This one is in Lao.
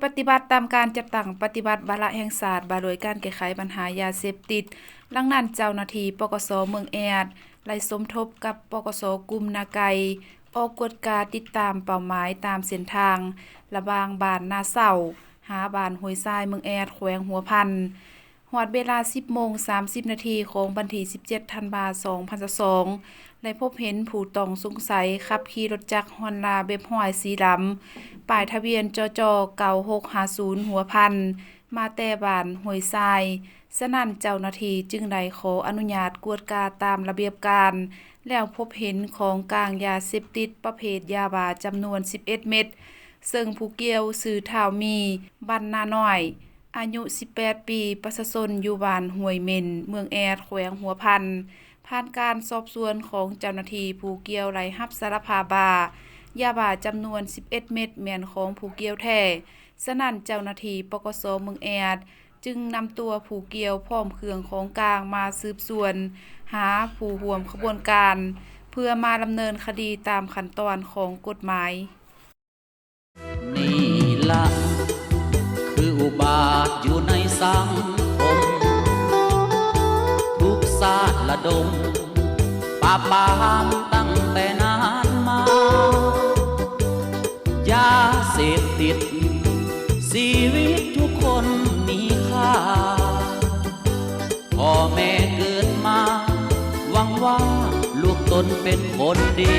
ປະຕິບັດຕາມການຈັດຕັ້ງປະຕິບັດວາລະແຫ່ງຊາດວ່າດ້ວຍການແກ້ໄຂບັນຫາຢາເສບຕິດ. ດັ່ງນັ້ນ, ເຈົ້າໜ້າທີ່ ປກສ ເມືອງແອດ ໄດ້ສົມທົບກັບ ປກສ ກຸ່ມນາໄກ່ ອອກກວດກາຕິດຕາມເປົ້າໝາຍຕາມເສັ້ນທາງລະຫວ່າງບ້ານນາເຊົາ ຫາບ້ານຫ້ວຍຊາຍ ເມືອງແອດ ແຂວງຫົວພັນ. ຮອດເວລາ ສິບໂມງ ສາມສິບນາທີ ຂອງວັນທີ ສິບເຈັດ ທັນວາ ສອງພັນຊາວສອງ ໄດ້ພົບເຫັນຜູ້ຕ້ອງສົງໄສຂັບຂີ່ລົດຈັກຮອນລາເວັບຮ້ອຍສີດຳ ປ້າຍທະບຽນ ຈຈ ເກົ້າຫົກຫ້າສູນ ຫົວພັນ ມາແຕ່ບ້ານຫ້ວຍຊາຍ. ສະນັ້ນ, ເຈົ້າໜ້າທີ່ຈຶ່ງໄດ້ຂໍອະນຸຍາດກວດກາຕາມລະບຽບການ ແລ້ວພົບເຫັນຂອງກາງຢາເສບຕິດປະເພດຢາບ້າຈຳນວນ ສິບເອັດເມັດ, ເຊິ່ງຜູ້ກ່ຽວຊື່ ທ້າວ ມີ ວັນນານ້ອຍ ອາຍຸ ສິບແປດປີ, ປະຊາຊົນຢູ່ບ້ານຫ້ວຍເໝັນ ເມືອງແອດ ແຂວງຫົວພັນ. ຜ່ານການສອບສວນຂອງເຈົ້າໜ້າທີ່, ຜູ້ກ່ຽວໄດ້ຮັບສາລະພາບວ່າ ຢາບ້າຈຳນວນ ສິບເອັດເມັດ ແມ່ນຂອງຜູ້ກ່ຽວແທ້. ສະນັ້ນ, ເຈົ້າໜ້າທີ່ ປກສ ເມືອງແອດ ຈຶ່ງນຳຕົວຜູ້ກ່ຽວພ້ອມເຄື່ອງຂອງກາງມາສືບສວນຫາຜູ້ຮ່ວມຂະບວນການ ເພື່ອມາດຳເນີນຄະດີຕາມຂັ້ນຕອນຂອງກົດໝາຍ. ນີ້ລະຄືອຸບາດຢູ່ໃນສັງຄົມ ທຸກຊາດລະດົມປາບປາມຕັ້ງແຕ່ນານມາ. ຢາເສບຕິດ ຊີວິດທຸກຄົນມີຄ່າ. ພໍ່ແມ່ເກີດມາ ຫວັງວ່າລູກຕົນເປັນຄົນດີ.